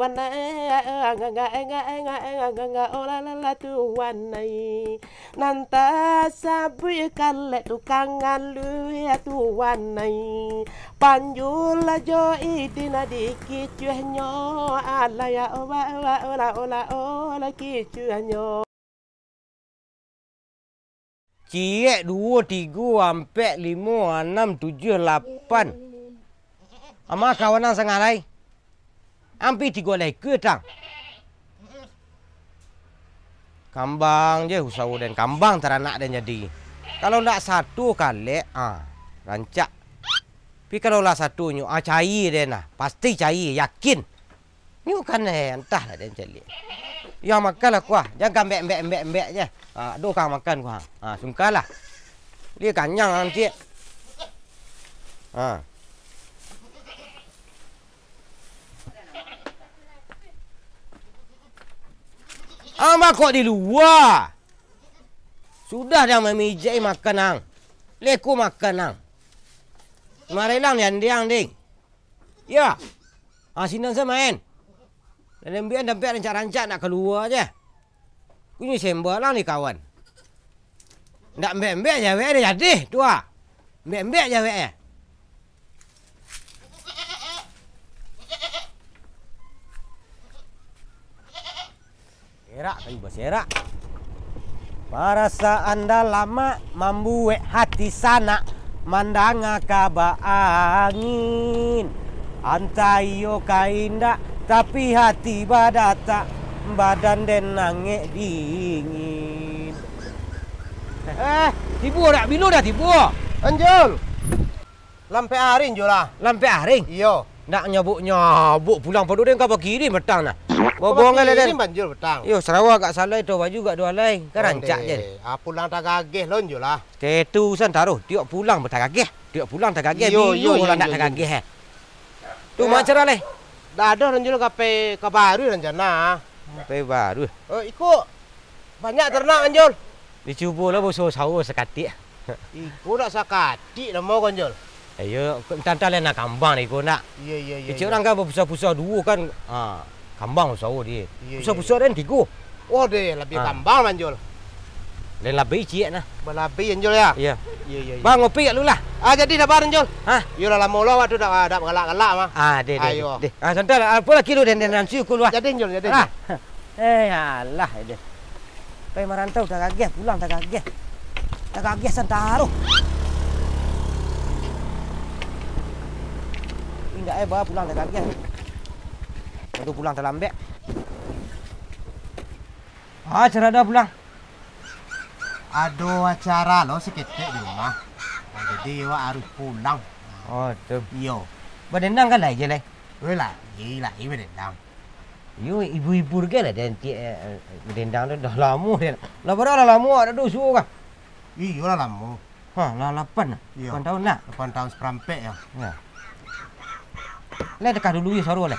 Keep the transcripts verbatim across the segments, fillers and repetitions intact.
Panai, olah lah tuan ai. Nan tasabuik kalek tukang aluih tuan ai. Panjul jo idin dikicuahnyo, alah ya olah, olah, olah, olah, olah kicuahnyo. Ciek, duo, tigo, ampek, limo, anam, tujuah, lapan. Ama kawan nan sangah lai. Ampia tigo lai ke tang. Kambang je usaho den, kambang taranak den jadi. Kalau ndak satu kalek, ah, rancak. Tapi kalau lah satunyo, ah, cayia den lah. Pasti cayia, yakin. Nyo kan, eh, antahlah den caliak. Yo, makanlah kuah. Jan ka embek, embek, embek, embek je. Ah, ado ka makan kuah. Ah, sungkalah. Dia kanyang nanti. Ah. Ang baa kok di lua? Sudah dang mamijai makan ang. Leko makan ang. Marelang di andiang, ding. Ya. Ah, sinan sa main. Dalam bian tampek rancak-rancak nak kalua je. Kunyo sembalang ni kawan. Ndak embek-embek jawek dia jadi, tu ah. Embek-embek jawek eh. Serak kayu baserak. Parasaan dalamak mambuek hati sanak mandanga kaba angin. Antah iyo ka indak, tapi hati badatak, badan den angek dingin. Eh, tibo dak? Bilo dah tibo? Anjol. Lampek aring jo lah. Lampek aring? Iyo. Ndak nyabuk-nyabuk pulang pado den ka bakirim patang nah. Bobohong kan den. Bakirim banjir patang. Yo, sarawa agak salai, to baju agak duo alai. Kan rancak je. Ah, pulang tagageh lon jo lah. Ketu urusan taruh, tiok pulang batagageh, tiok pulang tagageh, iyo, iyo, iyo, lah ndak tagageh eh. Tu macam mana leh? Dah ado Ranjul ka pai ka Baru rancana. Pai Baru. Oh, iko banyak ternak Ranjul. Dicubo lah bausaho-usaho sakatik. Iko ndak sakatik namo Ranjul. Iyo, entah-entah lah nak kambang iko nak. Iyo, iyo, iyo. Kecik urang kan bapusah-pusah duo kan. Ha. Kambang usaho dia. Iyo, iyo, pusok-pusok iyo. Den tigo. Oh, deh, lebih kambang, Manjul. Den lebih ciek nah. Balabi, Anjul, ya? Iya. Iya, iya, iya. Bang, ngopi kat lu lah. Ah, jadi dah, Bang, Anjul. Hah? Iyo lah, lamo lah awak tu dak, dak galak-galak mah. Ah, deh, deh, ayo. Deh. Ah, santai lah. Apa lagi lu, den, den, den, siu ku lu, ah. Jadi, Anjul, jadi. Alah. Eh, alah, deh. Pai marantau tagageh, pulang tagageh. Tagageh santaro. Indak eh, ba pulang tagageh. Tentu pulang talambek. Ah, acara ado pulang. Ado acara lo saketek di rumah. Ah, jadi awak harus pulang. Oh, tu. Iyo. Badendang kan lai je, lai? Weh, lai, lai badendang. Yo, ibu-ibu tu kan lah, den, ti-, eh, eh, dendang tu dah lamo den. Lah, padahal lah lamo awak dak doso kah? Iyo lah lamo. Ha, lah lapan lah. Iyo. Lapan tahun lah. Lapan tahun saparampek yo. Ya. Lai dakah dulu yo suaro lai.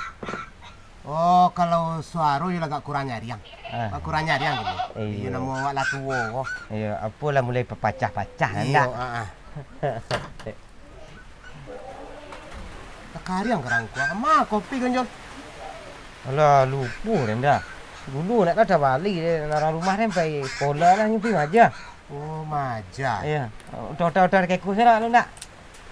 Oh, kalau suaro yo agak kurang nyariang. Ah. Agak kurang nyariang dulu. Iyo. Iyo, namo awak lah tuo ko. Iyo, apolah mulai papacah-pacah. Iyo, ndak? Ah, ah. Takariang karangkuak. Ma kopi, Gonjol? Alah, lupo den dah. Dulu nak lah tabali den, urang rumah den pai sekolah lah, nyo pai maja. Oh, maja. Iya. Utar-utar keko sanak tu ndak?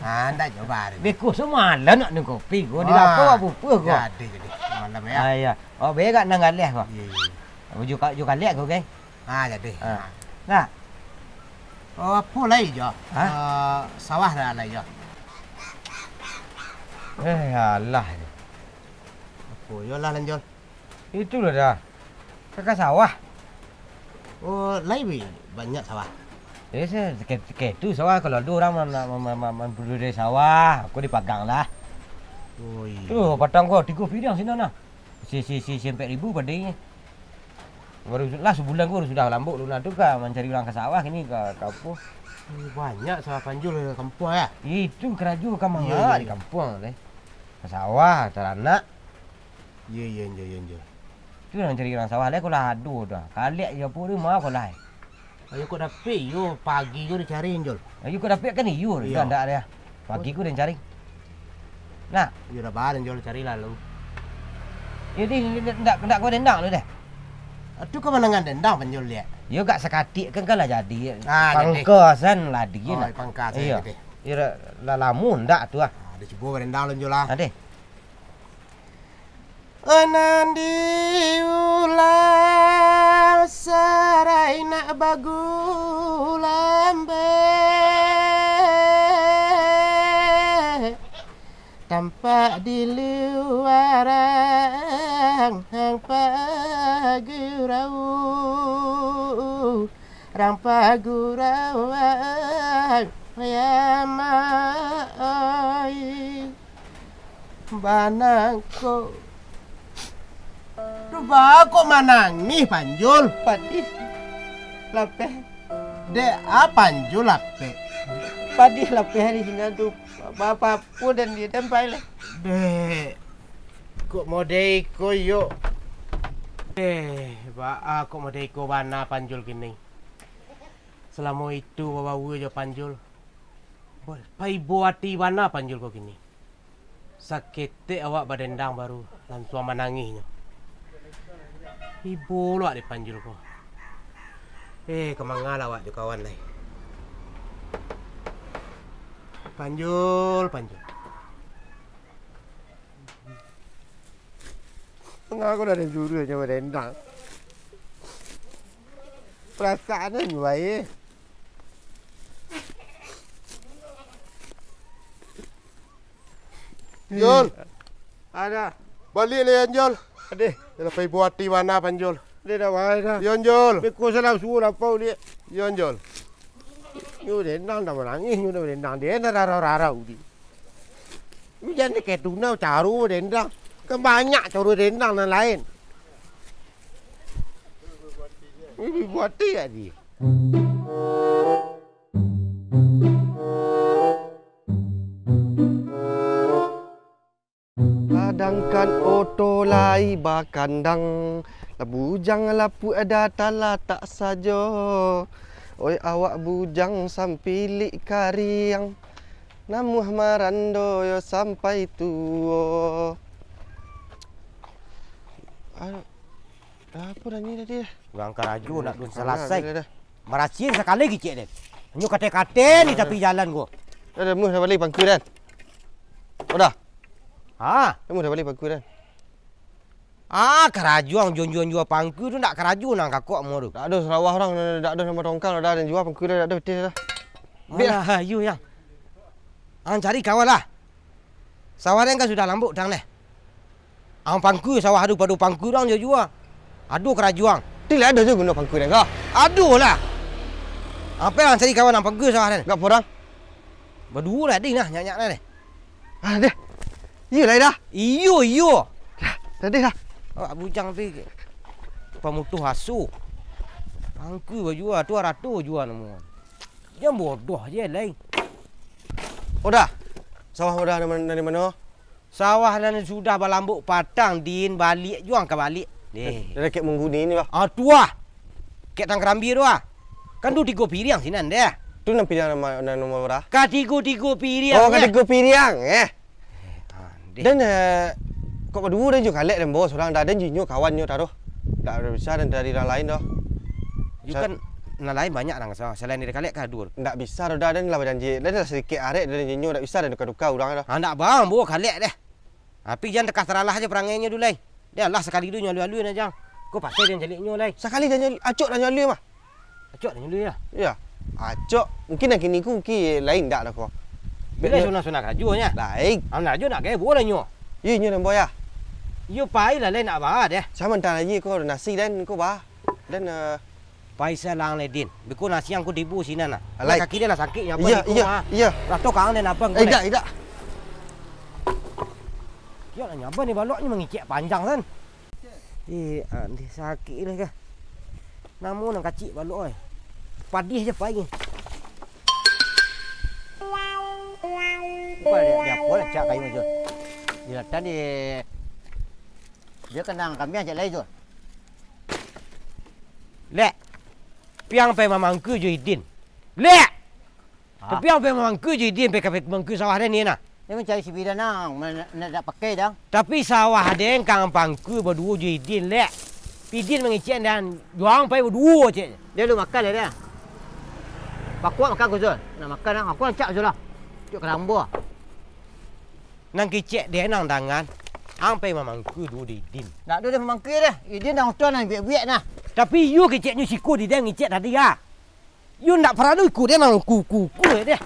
Ah, ndak jo bari. Beko samalam nak minum kopi ko, di lapau apo-apo ko. Jadi, jadi. Malam ya. Ah, iya. Oh, berak nan galeh ko. Iya, iya. Uju ka-, uju kalek ko, geng. Ah, jadi. Ah. Nah. Oh, apo lai jo? Hah? Eh, sawah dah lai jo. Eh, alah. Apo yo lah, Lanjol? Itulah dah. Ka, ka sawah. Oh, lai bi banyak sawah. Eh, se-, seke-, seketu sawah. Kalau ado urang ma-, ma-, ma-, ma-, ma-, mamproduseri sawah, aku dipagang lah. Oh, iya. Tu, patang ko, tigo piriang sinan nah. Si, si, si, si ampek ribu padai. Baru su-, lah sabulan ko baru sudah lambok lunak tu ka mancari urang ka sawah, kini ka, ka apo. Oh, banyak sawah Panjul ka kampuang, ya? Itu karajo ka manga di kampuang, leh. Ka sawah, taranak. Iya, iya, iya, iya, iya. Tu nan mancari urang sawah, leh, ko lah ado dah. Kalek je apo tu, ma ko lah. Ayo kok dapek, iyo, pagi ko dicari, Jol. Ayo kok dapek kan iyo, iyo. Dah ndak ado. Pagi ko den cari. Nah. Iyo dah, bah, Jol, cari lalu. Jadi, ndak, ndak kau dendang lu deh. Tu kau manangan dendang, Panjul, liak? Yo, gak sakatik kan, kan lah jadi. Ah, jadi. Pangkasan lah dingin. Oh, lah. Pangkasan. Iyo. Jadi. Iyo, lah, lah lamo ndak tu ah. Ah, dah cubo dendang lu, Jul, lah. Adeh. Nan diulah sarai nak bagulambek. Tampak di luarang pagurau, rang pagurau, ya mak oi, banangko. Tu ba kok manangih, Panjul? Padih lapeh. Dek, a Panjul lapeh? Padih lapeh di sinan tu. Apa-apa pun den, den pai lah. Dek, kok model iko yo? Eh, baa kok model iko bana Panjul kini? Salamo itu babaua jo Panjul, paibo ati bana Panjul ko kini. Saketek awak badendang baru, lansuang manangih nyo. Ibo lo awak di Panjul ko. Eh, ka manga lah awak jo kawan lai. Panjul, Panjul. Manga ko dari dulu nyo badendang. Perasaannyo bae. Jul. Ada. Baliak lai, Jul. Adeh. Yo lah, paibo ati bana, Panjul. Adeh, dah, wahai, dah. Yo, Jul. Beko salah suruh lapau dia. Yo, Jul. Nyo dendang dah manangih, nyo dah dendang. Dia dah rarau-rarau dia. Nyo jan dek itu nah caro dendang. Kan banyak caro dendang nan lain. Ini buat dia dia. Ladangkan oto lai bakandang, lah bujang lapuak datang latak sajo. Oi awak bujang sampilik kariang, namuah marando yo sampai tuo. Aduh. Dah, apo dah ni tadi dah? Urang karajo nak dun salasai. Dah, dah, dah. Marasian sakali kicek den. Hanyo kate-kate di tapi jalan ko. Dah, dah, muh dah bali pangku den. Oh, dah. Ha? Dah, muh dah bali pangku den. Ah, karajo ang jual-jual pangku tu ndak karajo nang kakok mo tu. Ndak ado sarawah urang, ndak ado namo tongkang, dah, den jual pangku dah, ndak ado pitih dah. Biak. Alah, ayo yang. Ang cari kawan lah. Sawah den kan sudah lambok dang neh. Ang pangku sawah ado pado pangku dang jo jua. Ado karajo ang. Ti lah ado jo guno pangku den ko. Ado lah. Apo ang cari kawan ang pangku sawah den? Gak porang. Baduo lah ding nah nyak-nyak nah deh. Ah, deh. Iyo lah dah. Iyo, iyo. Dah, dah deh dah. Awak bujang pi pamutuh aso. Pangku bajua tu arato jua namo. Jan bodoh je lai. Udah. Sawah udah dari mano? Sawah nan sudah balambok patang, din baliak juo ang ka baliak. Eh. Dari kek Mungguni ni, bah. Ah, tu ah. Kek Tang Karambia tu ah. Kan tu tigo piriang sinan deh. Tu nan piriang nama, nan nomor bara? Ka tigo-tigo piriang. Oh, ka tigo piriang, eh. Ah, deh. Dan, eh, kok baduo dan jo kalek dan bawa surang dah, dan jo inyo kawan nyo taruh. Dak bisa dan dari urang lain doh. Yu kan nan lain banyak nang sawah, salain dari kalek ka ado. Ndak bisa doh dah, dan lah bajanji. Dan lah sadikit arek, dan inyo ndak bisa dan duka-duka urang doh. Ha, ndak bang, bawa kalek deh. Tapi jan takah taralah aja perangainyo dulai. Dia lah sakali tu nyo alui-alui nah, Jang. Ko pasal dia caliak nyo lai. Sakali dah nyo, acok dah nyo alui mah. Acok dah nyo alui lah. Iya. Acok. Mungkin nan kini ku mungkin lain dak dah ko. Bila sunah-sunah karajo nya. Lain. Am karajo nak gaya bola nyo. Iya nyo nan boya. Iyo pai lah lai nak ba deh. Sama entar lagi ko nasi dan ko ba. Dan, eh, Pai salang lai, Din. Beko nasi ang ko tibo sinan nah. Alai. Kaki dia lah sakik nyo apa iya, ni ko iya, mah. Iya. Rato kang dia napa ko. Eh, idak, idak. Kio lah nyo apa ni balok ni mangicek panjang san. Eh, andeh sakik lah kah. Namo nang kacik balok oi. Padih je pai ni. Apa dia, dia apa lah cak kayu tu. Dia datang di dia kenang kami ajak lai tu. Lek. Piang pai mamangku jo Idin. Lek! Ha? Tapi ang pai mamangku jo Idin, pai ka mamangku sawah den ni nah. Dia mancari si Bidan ang, ma-, na-, nak pakai dang. Tapi sawah den ka ang pangkua baduo jo Idin, lek. Idin mangecek den, jo ang pai baduo, cek. Dia lu makan lah dia. Pakuak makan aku, Zul. Nak makan ang, aku rancak, Zul lah. Cuk kalambua. Nan kecek den ang dangan, ang pai mamangkua duo jo Idin. Nak ado dia mamangkua dia. Idin dah utang nan biak-biak nah. Tapi iyo keceknyo siko di den ngecek tadi, ah. Yo ndak paralu iko deh, mangkuku-kuku deh.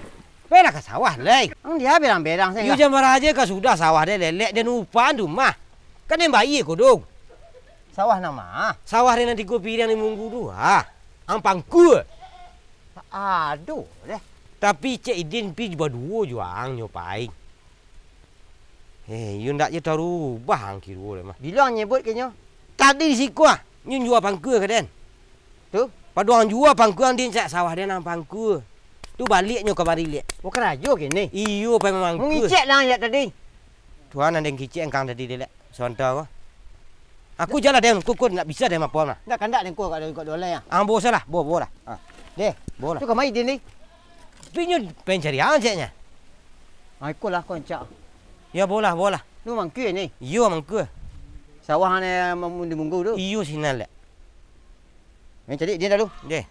Pailah ka sawah lai. Ang dia berang-berang sajo. Yo jan baraja ka sudah sawah deh, lelek den upan tu mah. Kan den bayia ko dong. Sawah nan ma? Sawah den nan tigo piriang di munggu tu, ha. Ang pangkua. Aduh deh. Tapi cek Idin pi baduo jo ang nyo pai. Eh, iyo ndak je tarubah ang kiruo deh mah. Bilo ang nyebut ke nyo? Tadi di siko ah, nyo jua pangkua ka den. Tu? Pado ang jua pangkua ang din cak sawah den ang pangkua. Tu baliaknyo kamari liak. Oh, karajo kini? Iyo, pai mamangkua. Mangicek lah ang liak tadi. Tuan ang den kicek angkang tadi deh lek. Sonto ko. Aku jalan den, kukun ndak bisa den mapo mah. Ndak kandak den ko kat, kat dolai ah. Ang bo salah, bo, bo lah. Ah. Deh, bo lah. Tu kamari din ni. Tapi nyo pai cari ang ceknyo. Ah, iko lah ko ancak. Yo, bo lah, bo lah. Nu mangkua ni? Iyo, mangkua. Sawah ni mamun di munggu tu? Iyo, sinan lek. Ni cari dia dulu. Deh.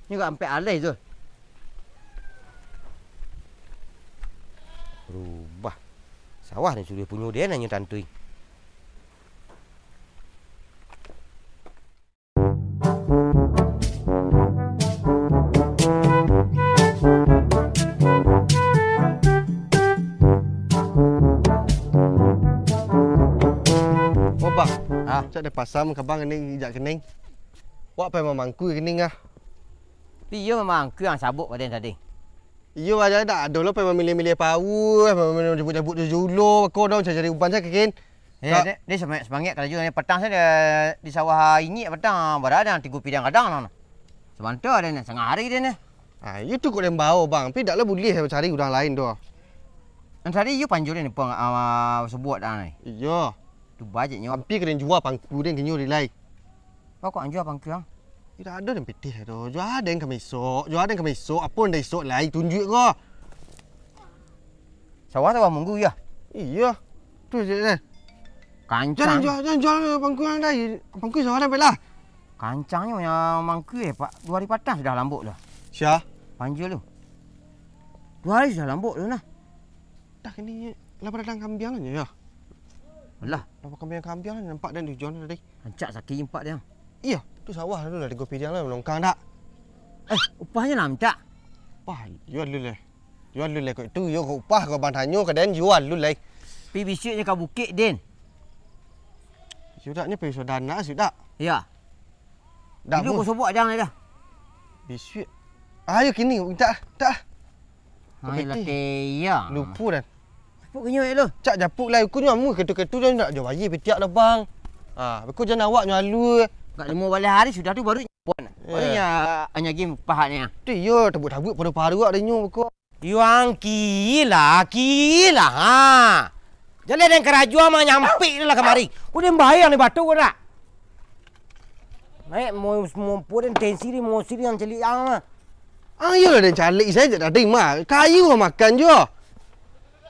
Ni agak ampek alai tu. Rubah. Sawah ni sudah punyo dia nanyo tantui. Oh, Bang. Ah. Cak dapasam ka Bang ni ijak kening. Wak pai mamangku kening ah. Iyo mamangku ang sabuk paden tadi. Iyo, aja dak ado lo pai mamilih-milih pawu, pai mamilih jabuk-jabuk tu julo, bako dong cari uban sajo kin. Eh, Kak. Dek, dek, semangat, semangat karajo ni. Patang sajo di sawah Inyik patang, bara ado tigo piriang gadang no. Sabanta ado ni, satangah hari ado ni. Ah, iyo tu kok den bao, Bang. Tapi dak lah buliah cari urang lain tu. Nan tadi iyo panjo ni pang, ah, sabuak dah ni. Iyo. Tu bajiknyo. Ampia ka den jua pangku den ka inyo di lai. Bao kok anjua pangku ang? Indak ado den pitih tu. Jua den ka misok, jua den ka misok. Apo nan den isok lai, tunjuak ko. Sawah tu munggu, yo? Iyo. Tu je, eh. Kancang. Jan, jan, jan, jan, pangku ang dai. Pangku sawah sampai lah. Kancangnyo nan mangku, eh, Pak. Duo hari patang sudah lambok tu. Sia? Panjul tu. Duo hari sudah lambok tu nah. Dah kini lah pada kambiang nyo, yo? Alah. Lah kambiang-kambiang nampak dan di ujuang tadi. Rancak sakik impak dia. Iyo, tu sawah tu lah tigo piriang lah, longkang dak? Eh, upahnyo lah mintak. Upah, jual dulu lai. Jual dulu lai kok itu, iyo kok upah kok bang tanyo ka den, jual dulu lai. Pi bisuaknyo ka bukik, Din. Sudah nyo pi sudah nak, sudah. Iyo. Dak. Dulu bu- kau sobok adang lai dah. Bisuak. Ayo kini, mintak, mintak. Hai, Peti. Latih, iya. Lupo dan. Lupo kenyo, eh, lo. Cak japuk lah, iku nyo amu ketu-ketu dah ndak jo bayi petiak dah, Bang. Ah, beko jan awak nyo alua. Gak limo baleh hari sudah tu baru nyapuan. Baru nya, nya game pahat ni, ah. Tu iyo, tabuk-tabuk paru-paru awak dah nyo beko. Yo ang kilah, kilah, ha. Jaleh den karajo mah nyampik lah kamari. Ku den bayang ni batu ko dak? Naik mo-, mompo den tensi ni, mosi ni yang celik ang mah. Ayolah den calik sajo tadi mah. Kayu makan jo.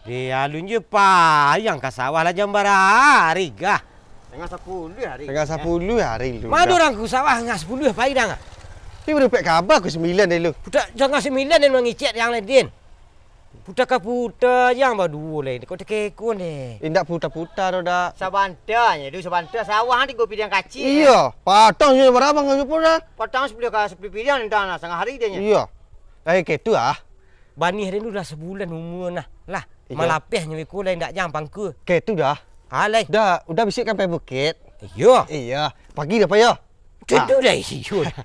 Di alun je payang ka sawah lah jam bara hari gah. Tangah sapuluah hari. Tangah sapuluah hari lu. Mano urang ku sawah tangah sapuluah pai dang. Tapi baru pek kaba ku sambilan deh lu. Puta tangah sambilan den mangicek yang lain, Din. Puta ka puta yang baduo lai. Kok tekekon deh. Indak puta-puta tu dak. Sabanta nyo tu, sabanta sawah tigo piriang kacik. Iyo, patang je bara bang nyo pun dah. Patang sapuluah ka sapuluah piriang entah lah, satangah hari dia nyo. Iyo. Eh, ketu ah. Banih den tu lah sabulan umua nah. Lah, iyo. Malapeh nyo beko lai ndak jang pangkua. Ketu dah. Alai. Dah, udah bisuak kan pai bukik. Iyo. Iyo. Pagi dah pai yo. Ketu dah iyo dah.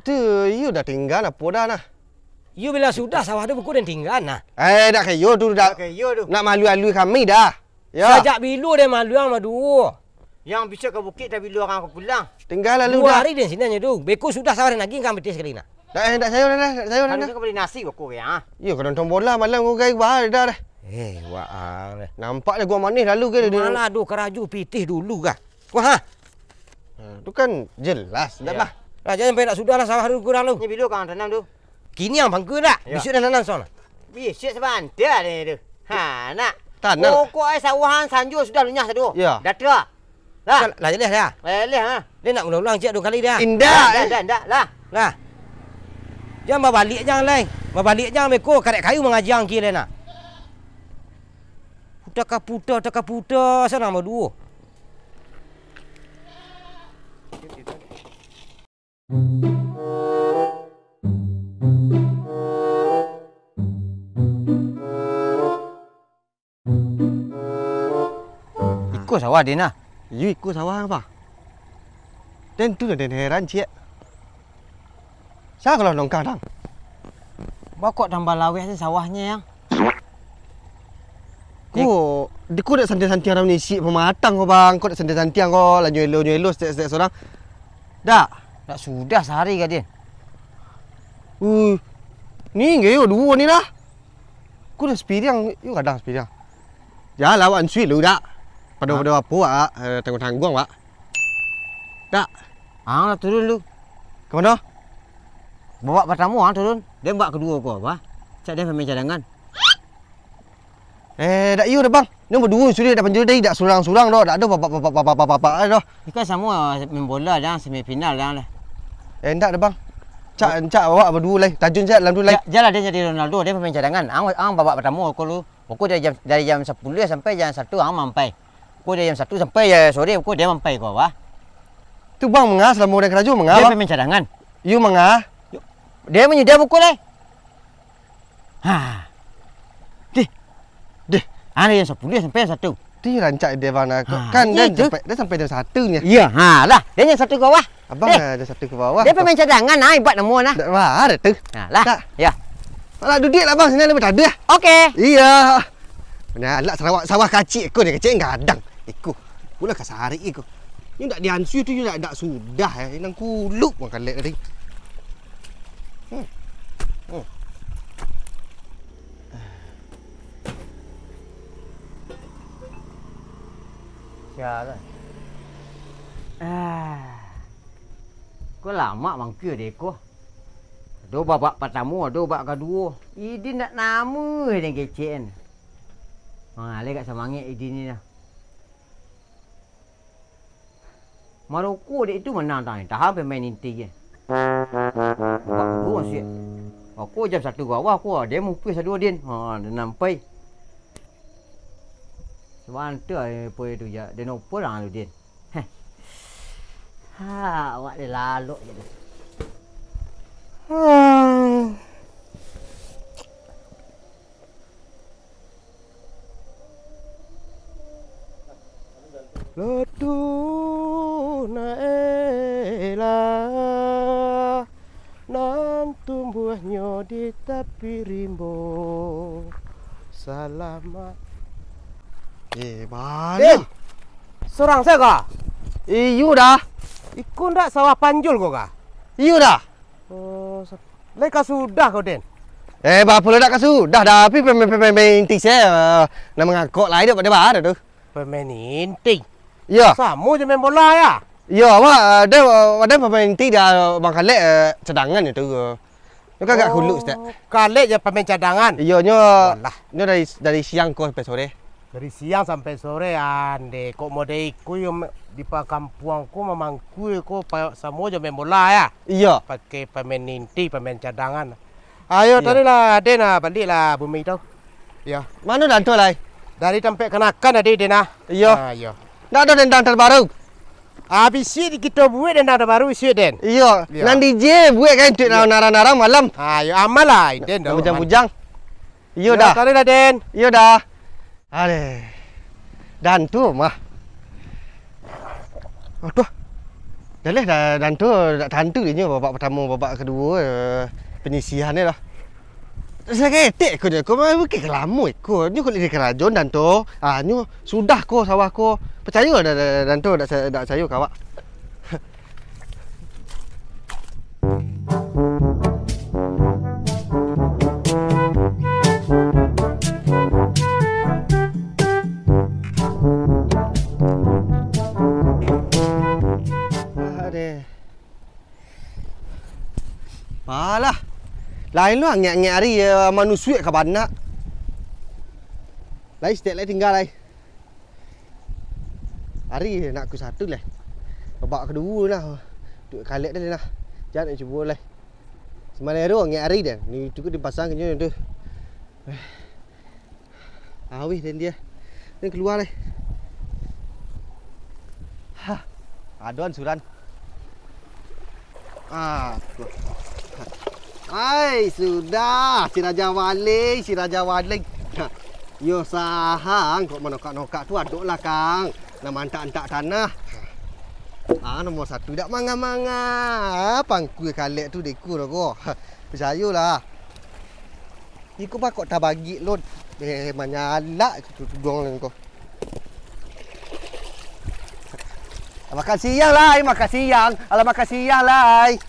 Tu iyo dah tingga apo dah nah. Iyo bila sudah sawah tu beko den tingga nah. Eh, dak kayo tu dak. Dak kayo tu. Nak malu-alu kami dah. Yo. Sajak bilo den malu ang baduo. Yang bisuak ka bukik, tapi lu urang ka pulang. Tingga lalu dah. Duo hari den sinan nyo tu. Beko sudah sawah den lagi, angkang pitih sakali nah. Dak, eh, dak sayo dah, dak sayo dah. Harusnyo ka bali nasi beko ke, ha? Iyo, ka nonton bola malam ko gai, bah, dah dah. Eh, waang dah. Nampak dah gua manih lalu ke dia. Malah do karajo pitih dulu kah. Wah, ha. Ha, tu kan jelas, dak bah. Lah, jan sampai dak sudah lah sawah tu kurang tu. Ni bilo kang tanam tu. Kini ang pangka ndak? Yo. Bisuak nan langsung lah. Bisuak sabanta deh tu. Ha, nak. Tanang. Pokok ai sawahan sanjo sudah lunyah sado. Yo. Dah tu lah. Lah. Lah, lah jaleh dah. Jaleh, ha. Dia nak ulang-ulang ciek dua kali dah. Indak. Dah, dah, dah, dah. Lah. Lah. Jan babaliak jan lai. Babaliak jan beko karek kayu mangaja angki lai nak. Puta ka puta, puta ka puta, sanang baduo. Iko sawah den nah. Iyo, iko sawah, Bang. Den tu lah den heran ciek. Sia kalau nongkang, Dang? Baa kok tambah laweh tu sawahnyo, Yang? Ko, di ko dak santiang-santiang urang manisiak pamatang ko, Bang. Ko dak santiang-santiang ko, lah nyo elo-nyo elo, setek-setek surang. Dak? Dak sudah sahari ka den. Uh, ni inggo yo duo ni lah. Ko dah sapiriang, yo gadang sapiriang. Jan lah, awak ansui lu dak. Pado-pado apo, wak, eh, tangguang-tangguang, wak. Dak. Ang lah turun lu. Ka mano? Babak partamo ang turun. Den babak kaduo ko apo? Cak den pamain cadangan. Eh, dak iyo dah, Bang. Nyo baduo sudah dak panjuri dah, dak surang-surang doh, dak ado babak, babak, babak, babak, babak doh. Iko samo main bola dah, semifinal dah lah. Eh, ndak dah, Bang. Cak, cak awak baduo lai. Tajun cak dalam tu lai. Ja-, jan lah den jadi Ronaldo, den pamain cadangan. Ang, ang babak partamo ko lu. Pokok dari jam, dari jam sapuluah sampai jam satu ang mampai. Pokok dari jam satu sampai jam sore, pokok den mampai ko, wah. Tu, Bang, manga salamo den karajo, manga, Bang? Den pamain cadangan. Iyo, manga. Den manyudah pokok lai. Ha. Dih. Dih. Ah, dari jam sapuluah sampai jam satu. Ti rancak ide bang nak. Ha, kan iyo den tu. Sampai, den sampai jam satu nyo. Iyo, ha lah. Den jam satu ka bawah. Abang lah jam satu ka bawah. Den pamain cadangan, ah, ibat namo nah. Dak baa tu. Ha lah. Dak. Yo. Alah, duduak lah bang, siko lah bataduah. Oke. Iyo. Nah, lah sawah, sawah kacik ko ni, kacik gadang. Iko. Pulo ka sarik iko. Nyo dak diansui tu, nyo dak, dak sudah, eh. Nang kuluk bang kalek tadi. Hmm. Hmm. Sialan. Ah. Ko lamak mangkua dek ko. Ado babak partamo, ado babak kaduo. Idin ndak namuah den kecek an. Mangaleh gak samangek Idin ni dah. Maroko dek itu manang tang, tahan pemain inti je. Babak kaduo masuak. Ako jam satu ka bawah, ako ado mupih sado den. Ha, den nampai. Sabanta apo itu ja, den opo lah anu den. Heh. Ha, awak den lalok je tu. Hmm. Lotuh naeklah, nan tumbuahnyo di tapi rimbo. Salamat. Eh, bana. Eh, sorang sajo ka? Iyo dah. Iko ndak sawah Panjul ko ka? Iyo dah. Oh, sa-, lai ka sudah ko, Den? Eh, bapo lah dak ka sudah, tapi pemain-pemain inti se, eh, nak mangakok lai dek, dek bara tu. Pemain inti? Iyo. Samo jo main bola, ya? Iyo, awak, eh, den, eh, den pemain inti dah, Bang Kalek, eh, cadangan itu, eh. Nyo kan agak kuluk, Ustaz. Oh, Kalek jo pemain cadangan? Iyo, nyo, Walah. Nyo dari, dari siang ko sampai sore. Dari siang sampai sore, ande, kok model iko yo, me-, di pakampuang ko mamangku ko pa-, samo jo main bola, ya? Iyo. Pakai pemain inti, pemain cadangan. Ayo, Iyo. Tadi lah, Den, ah, baliak lah bumi tu. Iyo. Mano Danto lai? Dari tampek kanakan tadi, Den, ah. Iyo. Ah, iyo. Ndak ado dendang terbaru? Ah, bisuak kito buek dendang terbaru, bisuak, Den. Iyo. Iyo. Nan D J buek kan, untuak Iyo. Narang-narang malam. Ah, iyo, aman lah, Den, dah aman. Bujang-bujang. Iyo Yo, dah. Taruihlah, Den. Iyo dah. Aleh. Danto mah. Aduh. Dah leh dah, Danto dak tantu inyo babak pertamo, babak kedua, eh, penyisihan ni dah. Saketek ko nyo, ko mah bukan lamo iko. Nyo kulik di karajo Danto. Ah, nyo sudah ko sawah ko. Percayo dah, dah, Danto dak sa-, dak percayo ka awak. Aduh. Alah. Ai lo angek-angek ari, yo, manusuak ka banak. Lai, sitek lai tingga lai. Ari nak ku satu lai. Babak kaduo nah. Tu kalek dah lai nah. Jan nak cubo lai. Samalero angek ari dah. Ni tu ka dipasang ka nyo tu. Awih den dia. Den kalua lai. Hah. Ado ansuran. Ah, tuh. Ai, sudah, si Raja Waling, si Raja Waling. Ha, yo sahang kok manokak-nokak tu adok lah, Kang. Nan maantak-antak tanah. Ah, nomor satu dak manga-manga. Pangkua kalek tu deko dah ko. Ha, picayolah. Iko bakok tabagik lo. Eh, manyalak tu tudong ko. Makan siang lai, makan siang. Alah, makan siang lai.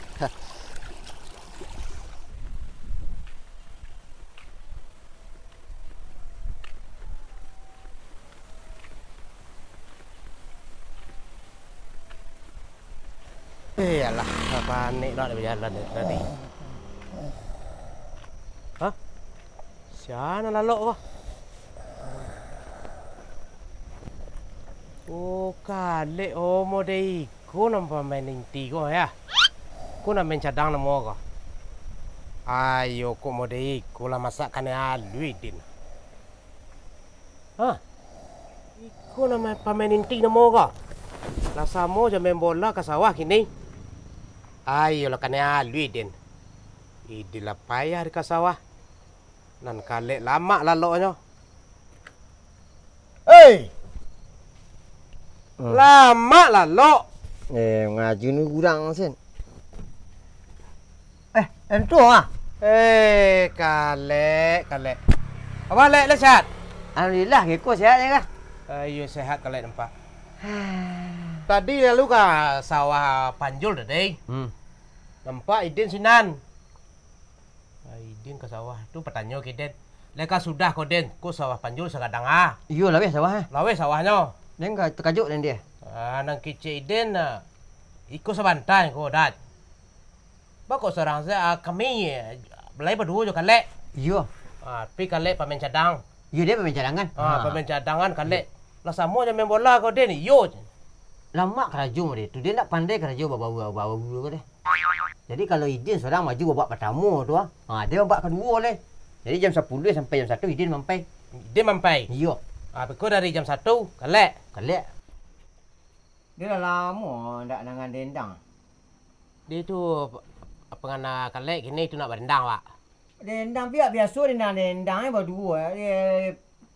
Eh, alah, panek lo nak bajalan dari tadi. Hah? Sia nan lalok ko? Oh, kalek, oh, mode iko nan pamain inti ko, yo. Ko nan main cadang namo ko. Ayo, kok mode iko lah masak kanai alun Idin. Hah? Iko nan main, pamain inti namo ko. Lah samo jo main bola ka sawah kini. Ayo lah kanai alun Idin. Idin lah payah di ka sawah. Nan kalek lamak laloknyo. Hei! Hmm. Lamak lalok. Eh, ngaju ni kurang sen. Eh, entu ah. Eh, kalek, kalek. Abah lek, lek sehat? Alhamdulillah, keko sehat je kah? Ah, iyo, sehat kalek nampak. Tadi lalu ka sawah Panjul tadi. Hmm. Nampak Idin sinan. Ah, Idin ka sawah tu, patanyo ka Idin. Lai ka sudah ko, Den? Ko sawah Panjul sagadang ah. Iyo, laweh sawah, eh. Laweh sawahnyo. Den ka takajuik den dia. Ah, nan kecek Idin, ah, iko sabanta ko, Dat. Bako surang se, ah, kami, eh, lai baduo jo kalek. Iyo. Ah, tapi kalek pamain cadang. Iyo, dia pamain cadangan. Ah, ah, pamain cadangan kalek. Iyo. Lah samo jo main bola ko, Den. Iyo. Lamak karajo mode tu. Dia ndak pandai karajo babaua-baua ko deh. Jadi, kalau Idin surang maju babak partamo tu, ah, ha, dia babak kaduo lai. Jadi, jam sapuluah sampai jam satu, Idin mampai. Idin mampai? Iyo. Ah, beko dari jam satu, kalek? Kalek. Dia lah lamo ndak nangan dendang. Dia tu, pangana kalek kini tu nak badendang, Wak. Dendang piak biaso dendang-dendang, eh, baduo, eh.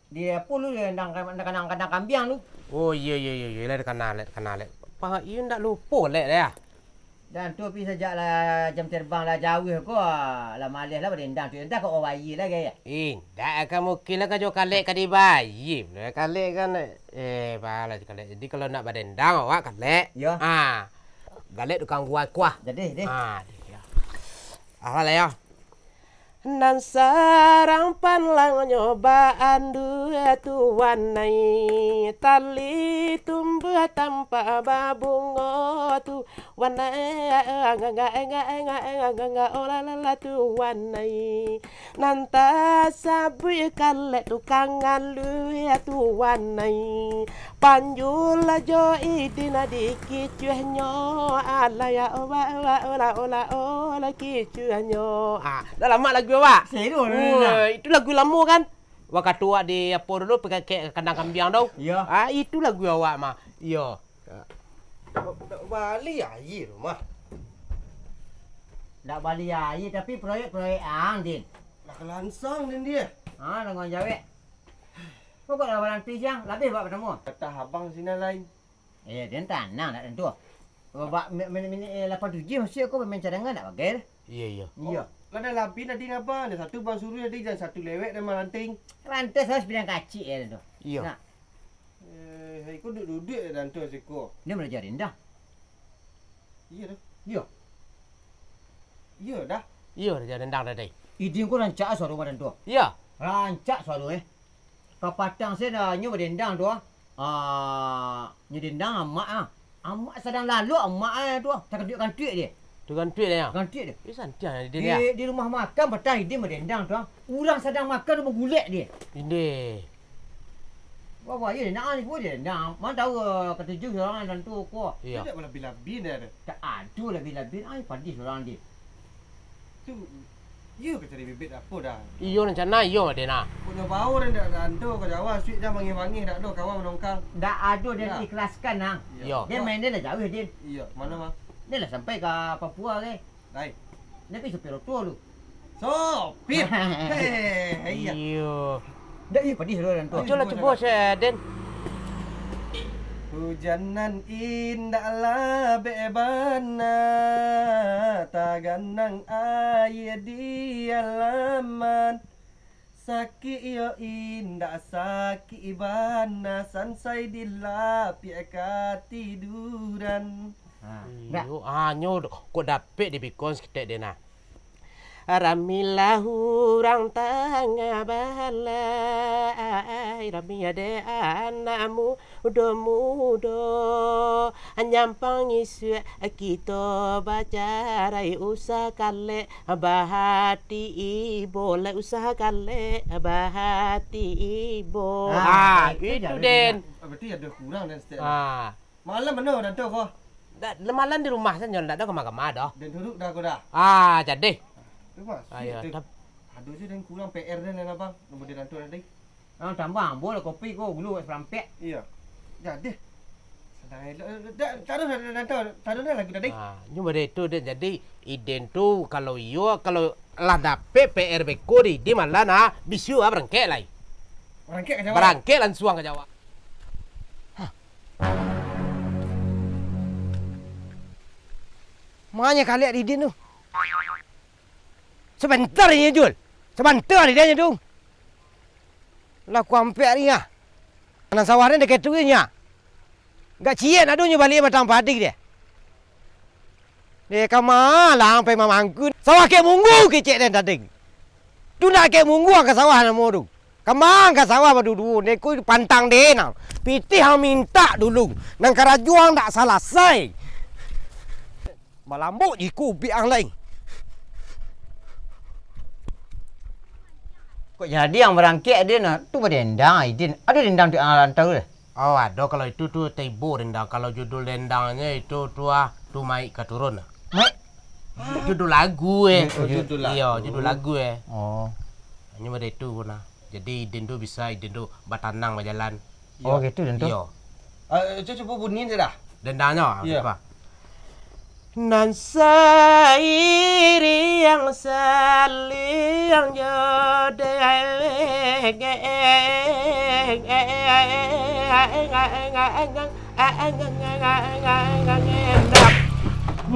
Di apo lu, di kandang, kandang, kandang kambiang tu. Oh, iyo, iyo, iyo, iyo, lah dikana, lah dikana, lah. Pa, iyo ndak lupo, lek, dah. Dan tu pi sajak lah jam terbang lah jauah ko, lah maleh lah badendang tu. Entah kok babayia lah, gaya. Indak, ka mungkin lah ka jo kalek ka dibayia. Kalek kan, eh, palah kalek. Jadi kalau nak badendang awak kalek. Yo. Ah. Galek tukang kuah, kuah. Jadi, deh. Ah, deh, yo. Alah, lah, yo. Nan sarang panlangnyo baandu tuan ai, tali tumbuah tampak babungo tuan ai, olah, olah, olah, tuan ai. Nan tasabuik kalek tukang alui tuan ai. Panjul jo Idin di kicuahnyo, alah ya, oba, oba, ola, ola, ola kicuahnyo. Ah, dah lamo lagu awak. Seru, Wah, nah. Itu lagu lamo kan? Wakatu awak di apo dulu, pakai kek kandang kambiang tu. Iyo. Ah, itu lagu awak mah. Iyo. Nak bali aia tu mah. Nak bali aia, tapi proyek-proyek ang, Din. Nak lansang, Din, dia. Ah, dengan jawek. Kok kau dah baranti siang, labih buat pertemuan? Kata abang sinan lain. Eh, den tanang nak tentu. Bak mi-, mi-, minit, eh, lapan tujuh masih aku main cadangan nak bagai dah. Iya, iya. Iya. Oh, lah dah labih tadi ngapa? Dah satu bang suruh tadi, dan satu lewek dan malanting. Rantai salah sepinang kacik ya tentu. Iya. Nak. Eh, hai, kau duduk-duduk ya tentu siko. Dia belajar indah. Iya dah. Iya. Iya dah. Iya, raja dendang tadi. Idin ko rancak suaro badan tu. Iya. Rancak suaro, eh. Kapatang sen, ah, nyo badendang tu, ah. Ah, nyo dendang amak, ah. Amak sadang lalok amak, eh, tu, ah. Takantuik-kantuik dia. Tu gantuik deh, ya? Gantuik deh. Eh, santiang deh, Din, ya? Di, di rumah makan, patang Idin badendang tu, ah. Urang sadang makan, tu bagulek deh. Indeh. Wah, wah, iyo, nak ni pun deh. Nah, mana tahu, eh, katuju surang dan tu, ko. Iyo. Tidak berlebih-lebih deh. Tak ada lebih-lebih, ai, padih surang deh. Tu, iyo ka cari bibit apo dah? Iyo, rencana iyo, Din, nah. Punyo baur indak ado ka Jawa, suik dah mangih-mangih, dak ado kawan manongkang. Ndak ado, Din, ikhlaskan, nah. Iyo. Dia main dia lah jauh, Din. Iyo, mano, Bang? Dia lah sampai ka Papua, ke. Lai. Dia pi sopir oto lu. Sopir? Heh, iyo. Iyo. Ndak, iyo, padih lu, Dan, tu. Cubo lah, cubo, Sya-, Den. Hujan nan indak labek bana, taganang aia di alaman. Sakik yo indak sakik bana, sansai dilapiak katiduran. Ha, ndak. Iyo, hanyo do-, kok dapek dipikon saketek, Den, nah. Ramilah urang tangah balai, rami ade anak mudo-mudo. Nyampang isuak kito bacarai, usah kalek bahati ibo, lai usah kalek bahati ibo. Ah, ah, itu itu, dah, Den. Berarti ado kurang, Den, setiap hari. Ah. Malam mano, Dan, tu, ko? Da-, malam di rumah sajo, ndak ado kama-kama doh. Den duduk dah, ko dah. Ah, jadi. Tu, Mas, ayo, tu. Tap- Ado je, Den, kurang P R, Den, abang. Nombor di Dan tu tadi. Ah, tambah ambo lah kopi ko, gulu kat saparampek. Iyo. Jadi. Sadang elok. Dah, taruh dah, dah, dah, taruh dah lagu tadi. Ah, nyo bade tu, Den. Jadi, Idin tu, kalau iyo, kalau lah dapek P R beko di, di malam, ah, bisuak, ah, barangkek lai. Barangkek ka Jawa? Barangkek lansuang ka Jawa. Hah. Manga kalek di Idin tu. Sabanta inyo, Jul. Sabanta di inyo tu. Lah kuampek ari ah. Nan sawah den dakek tu inyo. Gak ciek nak dunyo baliak batang padi deh. Deh, kama lah ampai mamangku. Sawah kek munggu kecek den tadi. Tu nak kek munggu ka sawah namo tu. Kama ka sawah baduo-duo, neko pantang den. Pitih ang mintak dulu. Nan karajo ang dak salasai. Malambok jiku ubik ang lai. Kok jadi ang barangkek, Din? Tu badendang, Idin. Ado dendang tu ang rantau tu? Oh, ado kalau itu tu taibo dendang. Kalau judul dendangnyo itu tu ah, tu maik ka turun. Maik? Judul lagu, eh. Oh, judul lagu. Iyo, judul lagu, eh. Oh. Hanyo bada itu nah. Jadi Idin tu bisa, Idin tu batanang bajalan. Oh, gitu, Den, tu? Iyo. Ah, cu-, cubo bunyi je dah. Dendangnyo, iyo. Apa? Nan sairiang saliang jo dewek.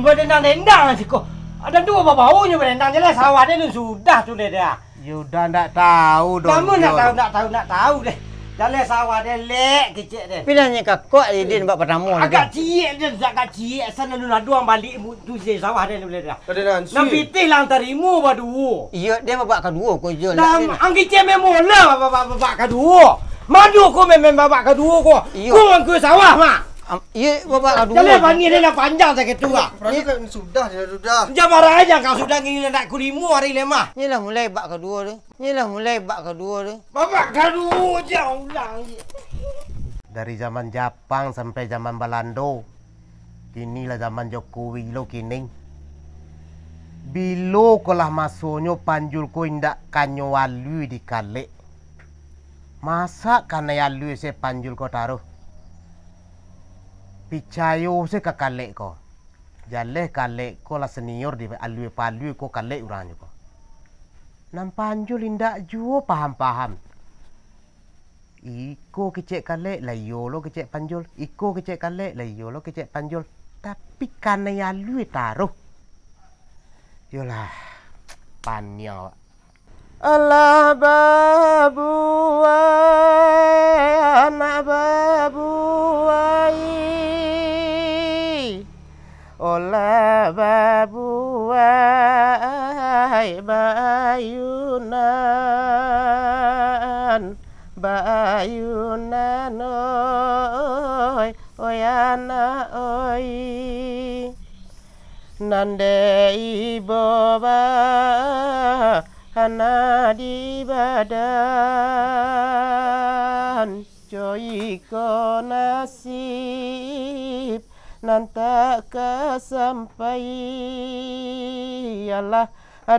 Badendang-dendang siko. Ada duo babaunyo badendang, jaleh sawah den sudah tu deh dah. Yo udah, ndak tahu doh. Kamu ndak tahu, ndak tahu, ndak tahu deh. Jaleh sawah deh, lek kecek deh. Pinanyo kakok Idin bak patamo. Agak ciek deh, agak ciek. San lalu laduang balik mu-, tu je sawah deh boleh dah. Ada nan Nan pitih lah tarimo baduo. Iyo, dia babak kaduo ko jo. Dah, ang kecek memang lah babak, babak kaduo. Madu ko memang babak kaduo ko. Iyo. Ko mangko sawah, Mak. Am, iyo, babak kaduo. Jaleh bani dia lah panjang sakit tu, Mak. Perahu kan sudah, dia sudah. Jabar aja kau sudah ngini nak kulimo hari lemah. Inilah mulai bak kaduo tu. Inilah mulai bak kaduo tu. Babak kaduo je ulang. Dari zaman Japang sampai zaman Balando, kini lah zaman Jokowi lo kini. Bilo ko lah masonyo panjul ko indak kanyo alui dikalek. Masak kanai alui se panjul ko taruh. Picayo se ka kalek ko. Jaleh kalek ko lah senior di alui palui ko kalek urang nyo ko. Nan panjul indak juo paham-paham. Iko kecek kalek, lah iyo lo kecek panjul. Iko kecek kalek, lah iyo lo kecek panjul. Tapi kanai alui taruh. Yolah, paniang awak. Alah babuai, anak babuai. Olah babuai baayunan, baayunan, oi, oi anak, oi. Nan dek ibo bana di badan, co iko nasib nan tak ka sampai, alah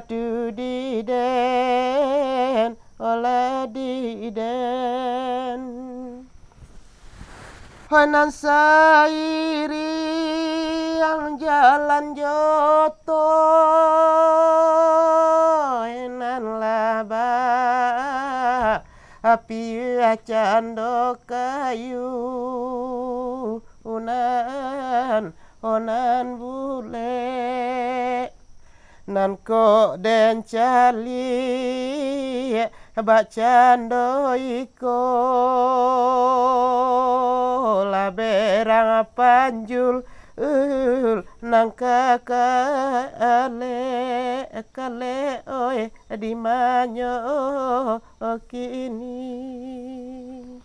tu di den, olah di den. Hoi nan sairiang jalan jo toh, nan lah ba-, apiah cando kayu, nan, oh, nan bulek. Nan kok den caliak bakcando iko, lah berang panjul, uh, nan ka kalek, kalek, oi, di manyo kini.